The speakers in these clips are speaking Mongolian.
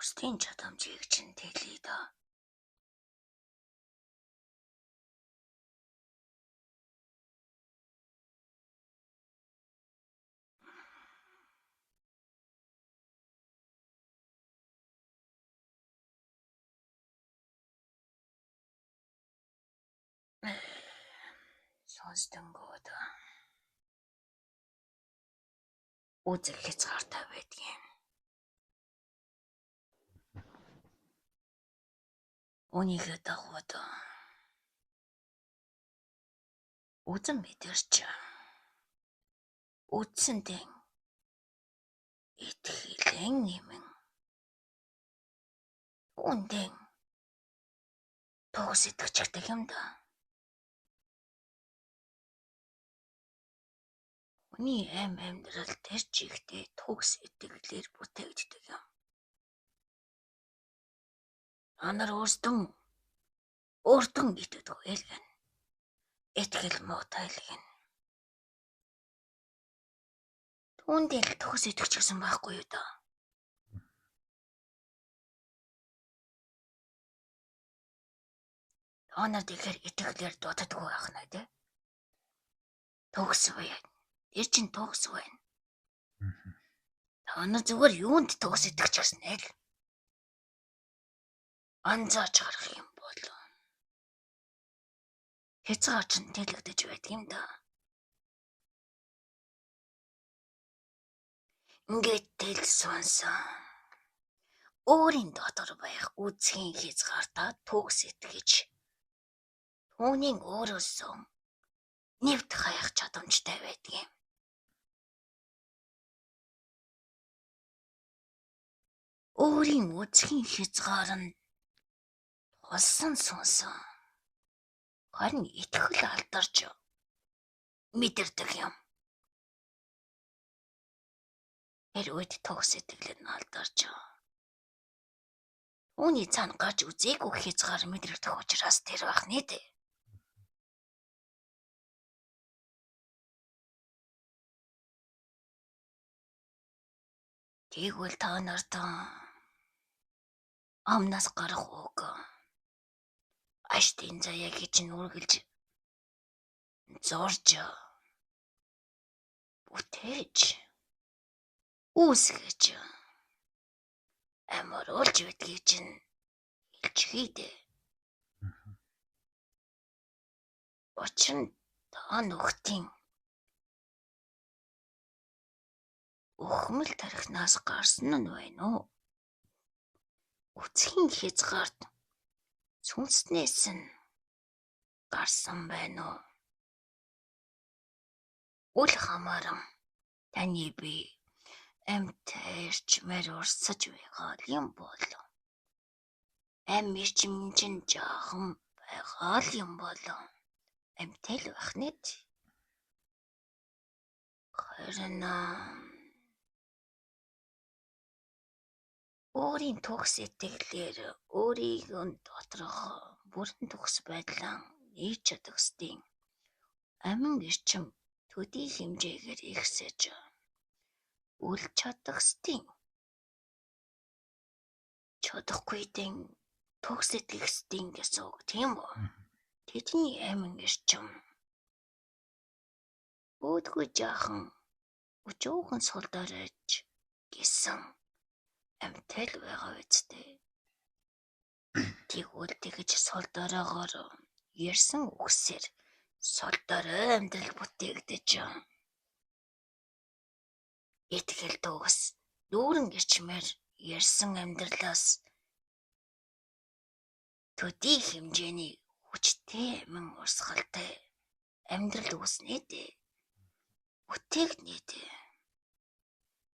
Төгсдийн чадамжийг чинь тэлье дөө. Сонсдонгууд үзэг хязгаартай байдгийн. Үүнийхээ дагуу үзэн мэдэрч үдсэндээ итгэлэн нэмэн үүндээ төгс итгэждэг юм да. Хүний амь амьдрал тэр чигтээ төгс итгэлээр бүтээгддэг юм. Та нар өөртөө итгэдэг л гэнэ. Итгэл муутай л гэнэ. Түүндээ л төгс итгэж гэсэн байхгүй юу даа. Та нар тэгэхээр итгэлээр дутдаггүй байх нь тий. Төгс байна. Тэр чинь төгс байна. Та нар зүгээр юунд төгс итгэж гэсэн л анзаарч харах юм бол хязгаар чинь тэлэгдэж байдаг юм да. Ингээд тэл сонсон. Өөрийн дотор байх үзхийн хязгаартаа төгс итгэж түүнийг өөрөөсөө нэвт хаях чадамжтай байдаг юм. Өөрийн үзхийн хязгаар нь тулсан сүнсэн харин итгэл алдарч мэдэрдэг юм. Тэр үед төгс сэтгэл нь алдарч үүний цаана гарч үзээгүй хязгаар мэдрэгдэх учраас тэр байх нэ дээ. Тэгвэл та нарт амнаас гарах үг аштын заяа гэж нь үргэлж зурж бүтээж үүсгэж амруулж байдгийг чинь хэлчихье дээ. Учир нь та нөхдийн өхмөл тархинаас гарсан нь байна уу? Үцхийн хязгаарт сүнснээс нь гарсан байна уу? Үл хамааран таны бие амьд эрчмээр урсаж байгаа юм бол ам эрчим чинь жаахан байгаа л юм бол амьтай л байх нэ. Харин өөрийн төгс итгэлээр өөрийн доторх бүрэн төгс байдлаа нээж чадах ёстын амин эрчим төдий хэмжээгээр ихсэж үл чадах ёстын чадахгүйдэн төгс итгэх ёстын гэсэн үг тийм үү? Тэдний амин эрчим өөдгөө жаахан өчөөхөн сул доройч гэсэн амьтай л байгаа үсттэй. Тэгвэл тэгж сул доройгоор ярьсан үгсээр сул дорой амьдрал бүтээгдэж итгэл төгс дүүрэн эрчмээр ярьсан амьдралаас төдий хэмжээний хүчтэй амин урсгалтай амьдрал үүснэ дээ. Бүтээгдэнэ дээ.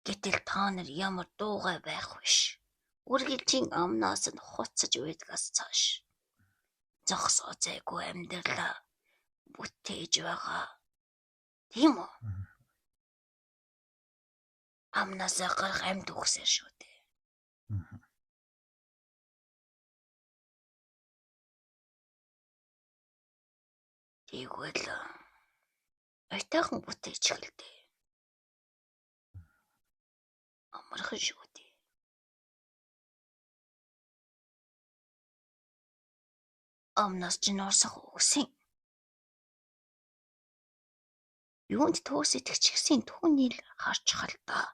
Гэтэл та нар ямар дуугай байх биш. Үргэлжийн амнаас нь хуцаж байдгаас цааш зогсоо зайгүй амьдралаа бүтээж байгаа. Тийм үү? Амнаасаа гарах амьд үгсээр шүү дээ. Тэгвэл аятайхан бүтээж эхэлдэ. Амархан шүү дээ. Өмнөөс чинь уурсах өгсөн. Юунд төгс итгэчихсэн түүнийг харчих л доо.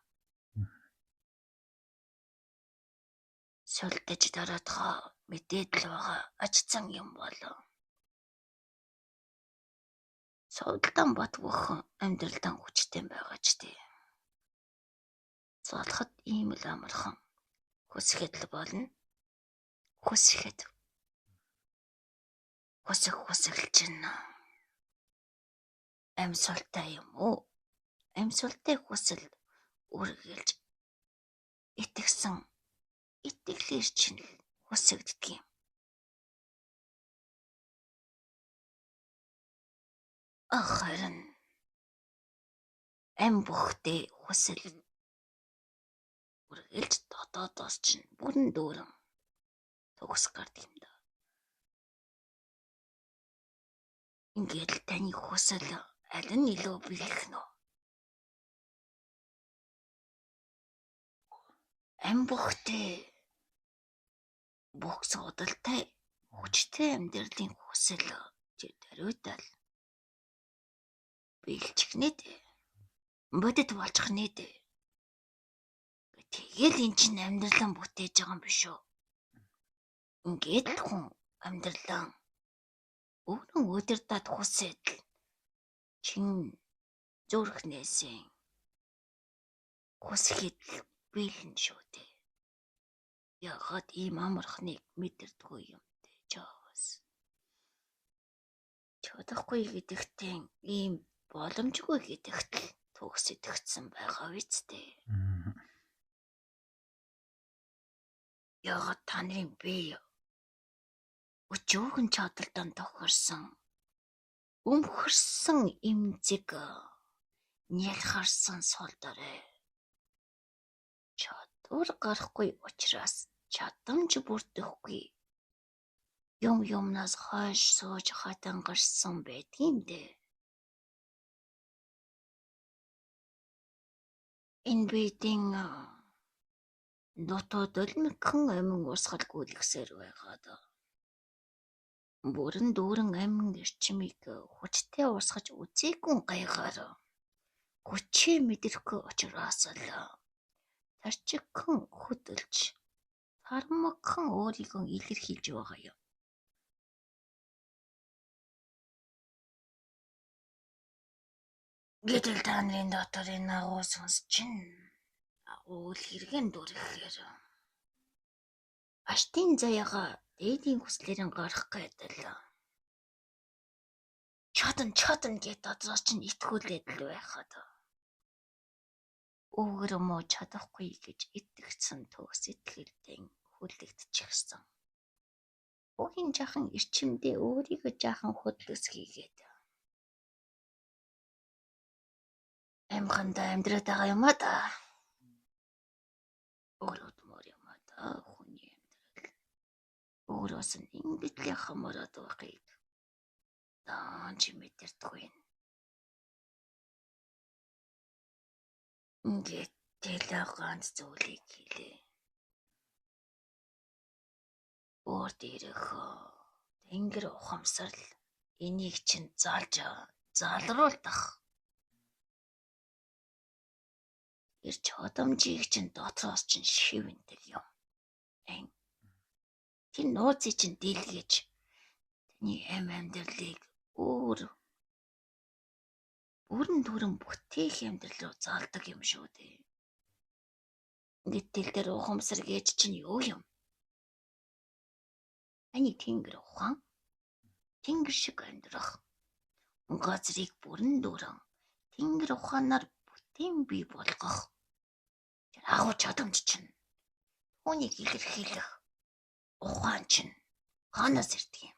Сүлдэж дараадхаа мэдээд л байгаа ажицсан юм болов. Суудалдан бат бөхөн амьдралдан хүчтэй байгаа ч тий. Золоход ийм л амархан. Хүсэхэд л болно. Хүсэхэд. Хүсэх хүсэл чинь амьсгалтай юм уу? Амьсгалтай хүсэл үргэлж итгэсэн итгэлээр чинь хүсэгддэг юм. Харин ам бүхтэй хүсэл үргэлж дотоодоос чинь бүрэн дүүрэн төгс гардаг юм да. Ингээд л таны хүсэл аль нь илүү биелэх нь вэ? Ам бүхтэй бүх судалтай хүчтэй амьдралын хүсэл чи даруйтай л биелчих нэ дээ. Бодит болчих нэ дээ. Тэгэл эн чинь амьдралаа бүтээж байгаа юм биш үү? Ингээд л хүн амьдралаа өөрөн удирдаад хүсээд л чин зүрхнээсээ хүсэхэд л биелнэ шүү дээ. Яагаад ийм амархныг мэдэрдэггүй юм бэ чаавас? Чадахгүй гэдэгтээ ийм боломжгүй гэдэгт л төгс итгэцэн байгаа биз дээ. Яагаад та нарын бие өчөөхөн чадалдан тохирсон өмхөрсөн эмзэг нялхарсан сул дорой чадвар гарахгүй учраас чадамж бүрдэхгүй юм юмнаас хойш сууж хатангарсан байдгийм дээ. Энэ бидийн дотоод өлмөгхөн амин урсгал гүйлгсээр байгаад бүрэн дүүрэн амин эрчмийг хүчтэй урсгаж үзээгүй гайгаар хүчээ мэдрэхгүй учраас л тарчигхан хөдөлж тармагхан өөрийгөө илэрхийлж байгаа юм. Гэтэл та нарын дотор энэ агуу сүнс чинь агуу үл хэргэн дүрэхээр аштын заяага дээдийн хүслээр гарах гэдэл чадан чадан гэд дотроос чинь итгүүлээд л байхад өвгөр муу чадахгүй гэж итгэгдсэн төгс итгэлдэн хүлэгдчихсэн. Бүхэн жахан эрчимдээ өөрийгөө жаахан хөдлөс хийгээд амьхандаа амьдраад байгаа юм а да. Өөрөөдмөр юм а да хүний амьдрал. Өөрөөс нь ингэж л хамаарат байхыг даан чи мэдэрдэггүй юм. Ингээд тэгэл ганц зүйлийг хэлээ. Өөр дээрх тэнгэр ухамсарл энийг чинь залж залруулдах. Тэр чадамжийг чинь дотроос чинь шивэндэг юм. Тэр нууцыг чинь дийлгэж таны ам амьдралыг өөр бүрэн дүрэн бүтээх амьдрал руу залдаг юм шүү дээ. Гэтэл тэр ухамсар гэж чинь юу юм? Таны тэнгэр ухаан тэнгэр шиг амьдрах газрыг бүрэн дүүрэн тэнгэр ухаанаар бүтээн бий болгох тэр агуу чадамж чинь түүнийг илэрхийлэх ухаан чинь хаанаас ирдэг юм?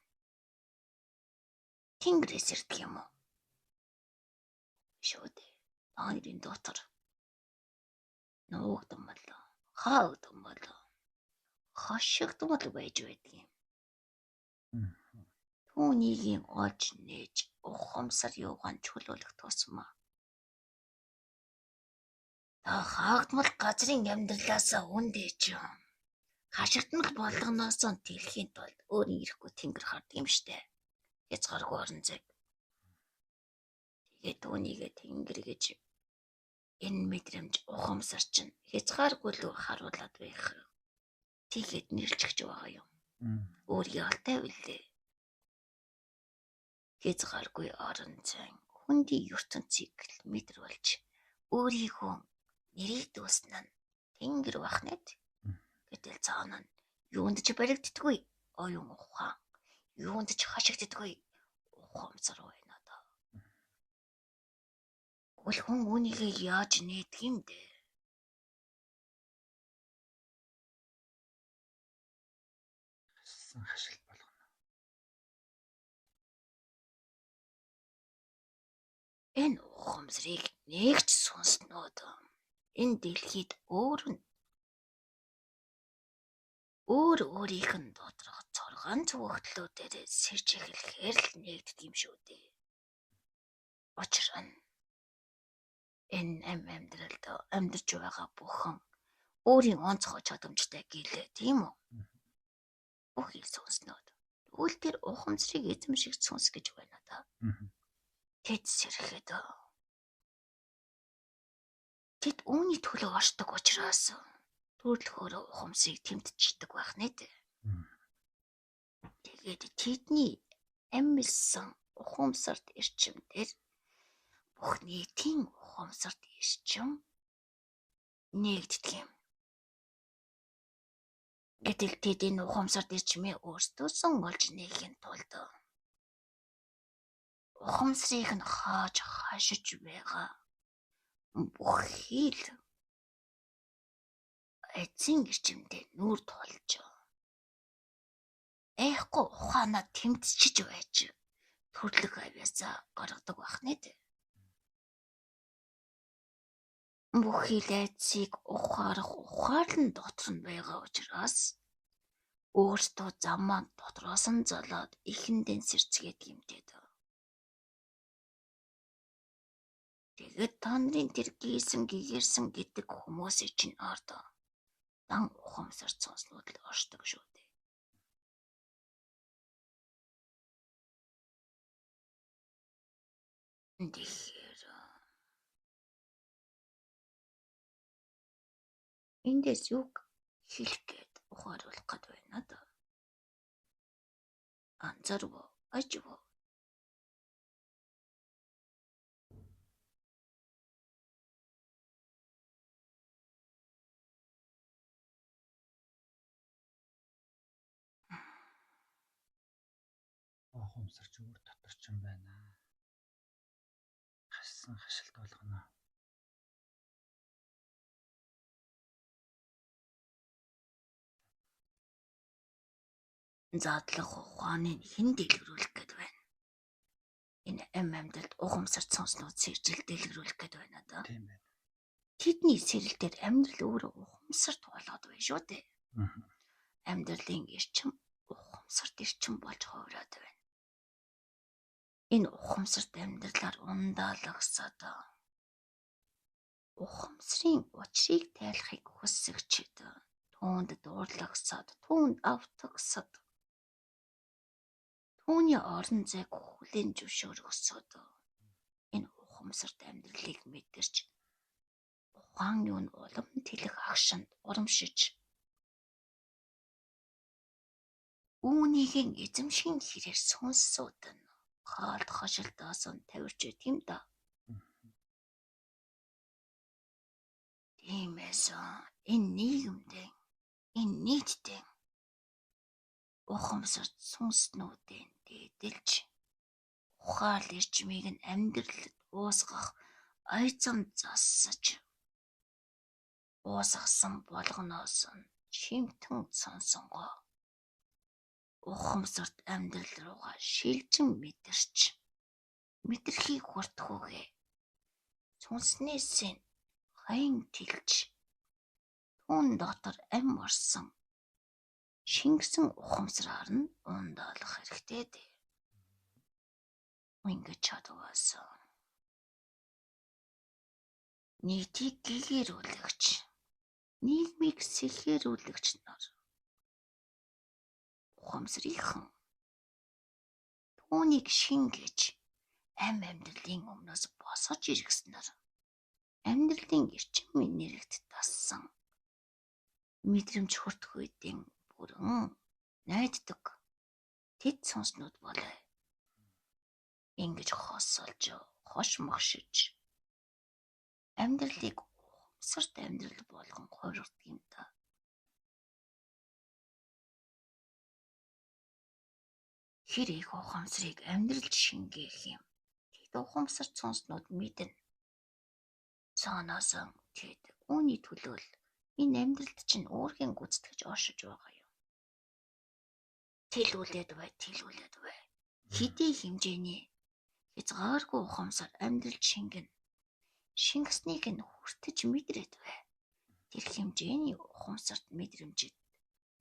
Тэнгэрээс ирдэг юм уу? Шүү дээ. Та нарын дотор нуугдмал, хаагдмал, хошигдмал байж байдаг юм. Түүнийг олж нээж ухамсар юугаан чөлөөлөх тусмаа та хаагдмал газрын амьдралаасаа үндэж Хашигдмал болгоноос нь тэлхийн тулд өөр ирэхгүй тэнгэр хардаг юм штэ. Хязгааргүй орон зайг. Тэгээд үүнийгээ тэнгэр гэж энэ мэдрэмж ухамсар чинь хязгааргүй л харуулад байх. Тэгээд нэрлчихэж байгаа юм. Өөр яалтай үлээ. Хязгааргүй орон зай хүндий ертөнцийг л мэдрүүлж өөрийгөө нэрийг дүүснэ нь тэнгэр байх нэт. Гэтэл цаана нь юунд ч баригддаггүй оюун ухаан, юунд ч хашигддаггүй ухамсар байна даа. Тэгвэл хүн үүнийгээ яаж нээдэг юм бэ? Хашилсан хашилт болгоно. Энэ ухамсарыг нэгч сүнснүүд энэ дэлхийд өөр нь өөр өөрийнх нь доторх 6 цөвөгтлүүдээр сэрж эхлэхээр л нэгддэг юм шүү дээ. Учир нь энэ амьдралд амьдарч байгаа бүхэн өөрийн онцгой чадамжтай гэлээ, тийм үү? Бүх их сүнснүүд. Тэгвэл тэр ухамсарыг эзэмших сүнс гэж байна да. Тэд сэрэхэд тэд үүний төлөө оршдог учраас төрөлхөөрөө ухамсарыг тэмдчихдэг байх нэ дээ. Тэгээд тэдний амьлсан ухамсарт эрчим дээр бүх нийтийн ухамсарт эрчим нэгддэг юм. Гэтэл тэд энэ ухамсарт эрчмээ өөрсдөөсөн олж нээхийн тулд ухамсарыг нь хааж хашиж байгаа бүхий л эзэн эрчимдээ нүүр тулж айхгүй ухаанаа тэмдчиж байж төрлөх авьяасаа гаргадаг байх нэ дээ. Бүхий л айдсыг ухаарах ухаарлан дотор нь байгаа учраас өөртөө замаа дотроос нь золоод эхэндээ сэрцгээд гимтээд. Тэгээд та нарын тэр гийсэн гэгэрсэн гэдэг хүмүүсийн чинь ард дан ухамсар цонснууд л оршдог шүү дээ. Тэгэхээр эндээс юг хэлэх гээд ухааруулах гээд байна даа. Анзаарв ажив. Ухамсарч өөр дотор ч юм байна. Хашсан хашилт болгоно. Задлах ухааныг хэн дэлгэрүүлэх гээд байна? Энэ амьдралд ухамсарт сонснууд сэржил дэлгэрүүлэх гээд байна даа. Тийм байна. Тэдний сэрэлтээр амьдрал өөрөө ухамсарт болоод байна шүү дээ. Амьдралын эрчим ухамсарт эрчим болж хувраад байна. Энэ ухамсарт амьдралаар ундаалгасаад ухамсарын учрыг тайлахыг хүсэгчид түүнд дурлагсаад, түүнд автагсаад, түүний орон зайг хүлээн зөвшөөрөхсөд энэ ухамсарт амьдралыг мэдэрч ухаан юу нь улам тэлэх агшинд урамшиж үүнийхээ эзэмшгийн хэрээр сүнсүүд нь хаалт хашилтаас нь тавирч байдаг юм да. Тиймээс энэ нийгэмдээ, энэ нийтдээ ухамсарт сүнснүүдийн дээдэлж ухаал эрчмийг нь амьдралд уусгах ая зам зассаж уусгасан болгоноос нь шимтэн сонсонгоо ухамсарт амьдрал руугаа шилжин мэдэрч мэдрэхийг хүртэхүүгээ сүнснээс нь хаян тэлж түүн дотор ам орсон шингэсэн ухамсараар нь ундаалах хэрэгтэй дээ. Ингэж чадваасан. Нийтийг гэгэрүүлэгч, нийгмийг сэхээрүүлэгч нар Ухамсарынхан түүнийг шингээж ам амьдралын өмнөөс босгож иргэснээр амьдралын эрчим нэрэгт дассан мэдрэмж хүртэхүйдэн бүрэн найддаг тэд сүнснүүд болоо. Ингэж хосолж хош мохшиж амьдралыг ухамсарт амьдрал болгон хувиргадаг юм да. Хэр их ухамсарыг амьдралд шингээх юм. Тэд ухамсарт сүнснүүд мэднэ. Цаанаасаа тэд үүний төлөө л энэ амьдралд чинь өөрхийн гүйцэтгэж оршиж байгаа юм. Тэлүүлээд бай, тэлүүлээд бай. Хэдий хэмжээний хязгааргүй ухамсар амьдралд шингэнэ. Шингэснийг нь хүртэж мэдрээд бай. Тэр хэмжээний ухамсарт мэдрэмжид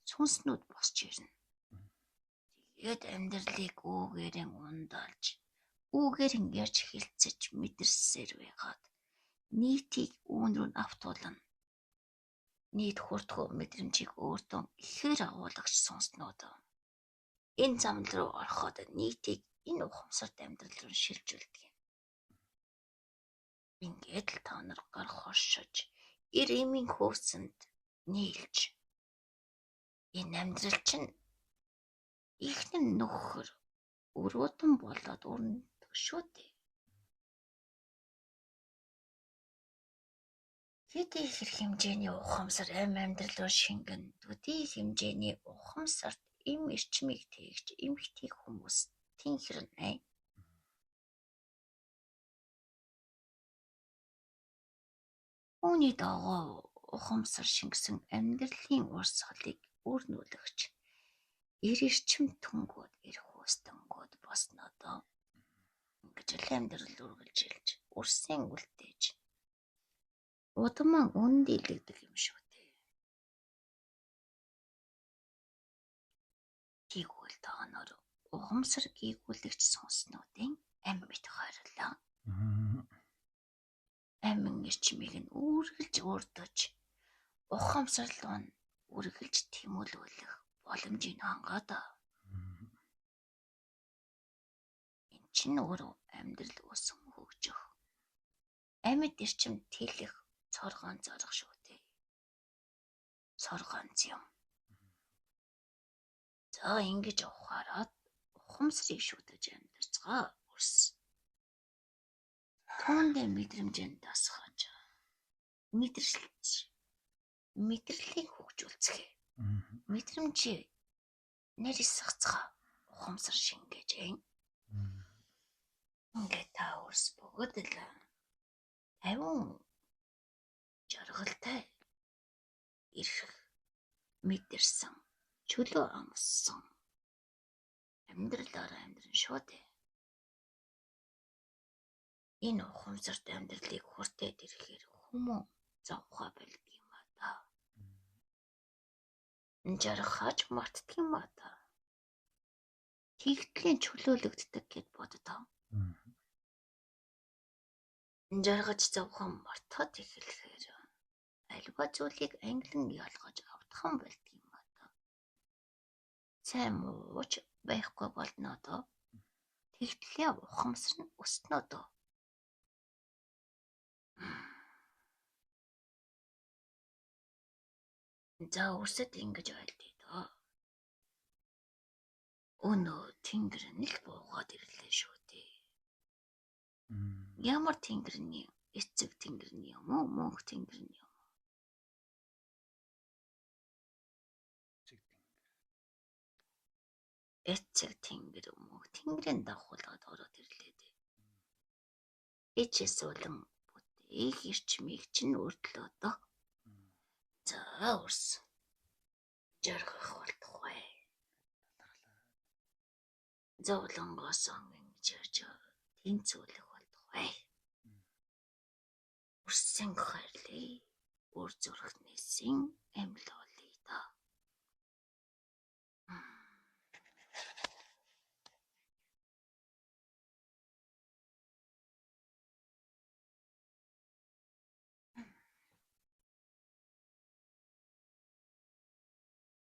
сүнснүүд босч ирнэ. Тэгээд амьдралыг үүгээрэн ундаалж, үүгээрэн ярьж хэлцэж мэдэрсээр байгаад нийтийг үүн рүү автуулна. Нийт хүртгүү мэдрэмжийг өөртөө ихээр агуулагч сүнснүүд. Энэ зам руу ороход нийтийг энэ ухамсарт амьдрал руу шилжүүлдэг юм. Ингээд л та нар гар хоршиж, эр эмийн хөөсөнд нийлж энэ амьдрал чинь ихнэр нөхөр өрөөдөн болоод өрнөдөг шүү дээ. Хэдий хэр хэмжээний ухамсар амь амьдрал руу шингэн, төдий хэмжээний ухамсарт эм эрчмийг тээгч эмхтгий хүмүүс тэнхэрнэ. Үүний дагуу ухамсар шингэсэн амьдралын урсгалыг өрнүүлэгч эр эрчим түнгүүд эр хөөстөнгүүд босноо доо. Ингэж л амьдрал үргэлжилж, үрсэн үлдээж удаман өндийлэгдэх юм шүү дээ. Тэгвэл та нар ухамсар гийгүүлэгч сүнснүүдийн ам мэт хайрлаа. Амин эрчмийг нь үргэлж өрдөж, ухамсарлуу нь үргэлж тэмүүлүүлэх боломжийг хангаад. Энэ чинь өөрөө амьдрал өсөн хөгжих, амьд эрчим тэлэх цоргоон зорго шүү дээ. Цоргоонц юм. За ингэж ухаарад ухамсарыг шүтэж амьдарцгаа өрс. Түүндээ мэдрэмжээ дасгаж, мэдэрч мэдрэлийг хөгжүүлцгээе. Мэдрэмжээ нэрсгцгаа ухамсар шингээж. Ингээд та өрс бөгөөд л тавин жаргалтай ирэх мэдэрсэн чөлөө амссан амьдралаараа амьдран шүү дээ. Энэ ухамсарт амьдралыг хүртээд ирэхээр хүмүүн зовхоо болдог юм а та. Жаргахаач мартдаг юм а та. Тэгтлийн чөлөөлөгддөг гэд боддоо. Жаргаж зовхон мартахад эхлэхээр альва зүйлийг англин ялгаж автхан болдог юм а та. Сайн мууч байхгүй болноо доо. Тэгтлээ ухамсар нь өснө доо. За өрсөд ингэж ойлдъё доо. Өнөө тэнгэр нь л буугаад ирлээ шүү дээ. Ямар тэнгэрний эцэг тэнгэрний юм уу, мөнх тэнгэрний юм уу? Эцэг тэнгэр мөнх тэнгэрийн давхуулгаад ороод ирлээ дээ. Ичээс улам бүтээх эрчмийг чинь өрдлөө доо. За өрс. Жаргах болтугай. Зовлонгоос ингэж ярьж тэнцвүүлэх болтугай. Өрсөн хайрлаа. Өр зүрхнээсийн амьлуулъя.